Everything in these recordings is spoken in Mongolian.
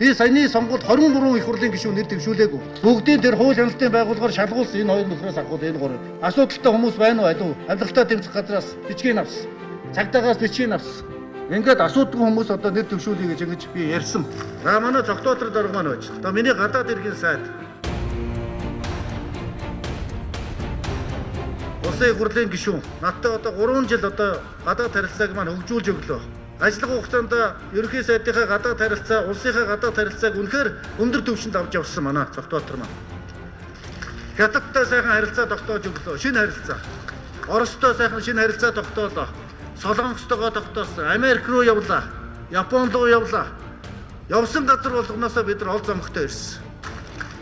Би саяны сонгуульд 23 их хурлын гишүүн нэр дэвшүүлээгүй. Бүгдийн тэр хууль хяналтын байгууллагаар шалгуулсан энэ хоёр нөхрөөс авах энэ гурав. Асуудалтай хүмүүс байна уу алив? Авилгалтай тэмцэх газраас бичгийг авсан. Цагдаагаас бичгийг авсан. Ингээд асуудгүй хүмүүс одоо нэр дэвшүүлье гэж ингэж би ярьсан. За манай Цогтоотор дарга маань байж. Одоо миний гадаад хэргийн сайд. Улсын их хурлын гишүүн. Надтай одоо 3 жил одоо гадаад харилцааг маань хөгжүүлж өглөө. Ажиллах хугацаанд ерөнхий сайдынхаа гадаад харилцаа, улсынхаа гадаад харилцааг үнэхээр өндөр түвшинд авч явсан манай Цогтоотор маань. Хятадтай сайхан харилцаа тогтоож өглөө. Шинэ харилцаа. Оростой сайхан шинэ харилцаа тогтоолоо. Солонгостойгоо тогтоосон. Америк руу явлаа. Япон руу явлаа. Явсан газар болгоноосоо бид нар ол зомгтой ирсэн.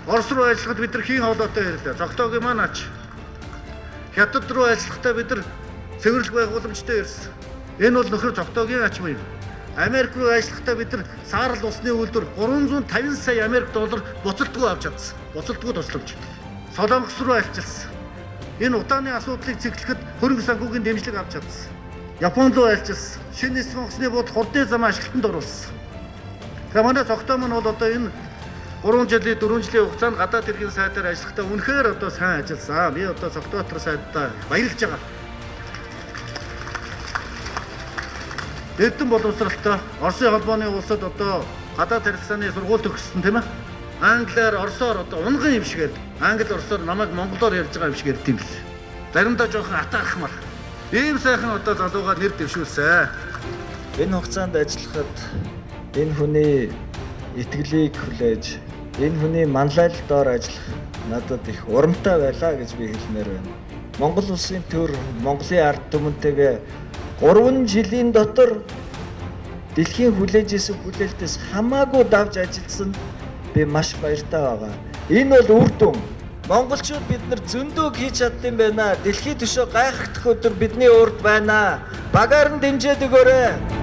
Орос руу ажиллахад бид нар хийн хоолойтой ирлээ. Цогтоогийн маань ач. Хятад руу ажиллахдаа бид нар цэвэрлэг байгууламжтай ирсэн. Энэ бол нөхөр Цогтоогийн ач юм. Америк руу ажиллахдаа бид нар саарал усны үйлдвэр 350 сая Америк доллар буцалтгүй авч чадсан. Буцалтгүй тусламж. Солонгос руу альчилсан. Энэ удааны асуудлыг цэглэхэд хөрөнгө санхүүгийн дэмжлэг авч чадсан. Япон руу альчилсан. Шинэ нисэх онгоцны буудал хурдны зам ашиглалтанд оруулсан. Тэгэхээр манай Цогтоо маань бол одоо энэ 3 жилийн 4 жилийн хугацаанд гадаад хэргийн сайдаар ажиллахдаа үнэхээр одоо сайн ажилласан. Би одоо Цогтоотор сайдаа баярлж байгаа. Эрдэм боловсралтай Оросын холбооны улсад одоо гадаад харилцааны сургууль төгссөн тийм ээ. Англиар, Оросоор одоо унган юм шиг ярьдаг. Англи, Оросоор намайг монголоор ярьж байгаа юм шиг ярьд юм бэл. Заримдаа жоохон атаархмаар. Ийм сайхан одоо залуугаа нэр дэвшүүлсэн. Энэ хугацаанд ажиллахад энэ хүний итгэлийг хүлээж, энэ хүний манлайлал доор ажиллах надад их урамтай байлаа гэж би хэлмээр байна. Монгол улсын төр, Монголын ард түмэнтэйгээ 3 жилийн дотор дэлхийн хүлээж исэн хүлээлтээс хамаагүй давж ажилласан би маш баяртай байгаа. Энэ бол үр дүн. Монголчууд бид нар зөндөө хийж чаддсан байна. Дэлхийд өшөө гайхагдах өдөр бидний урд байна. Багаар нь дэмжиж өгөөрэй.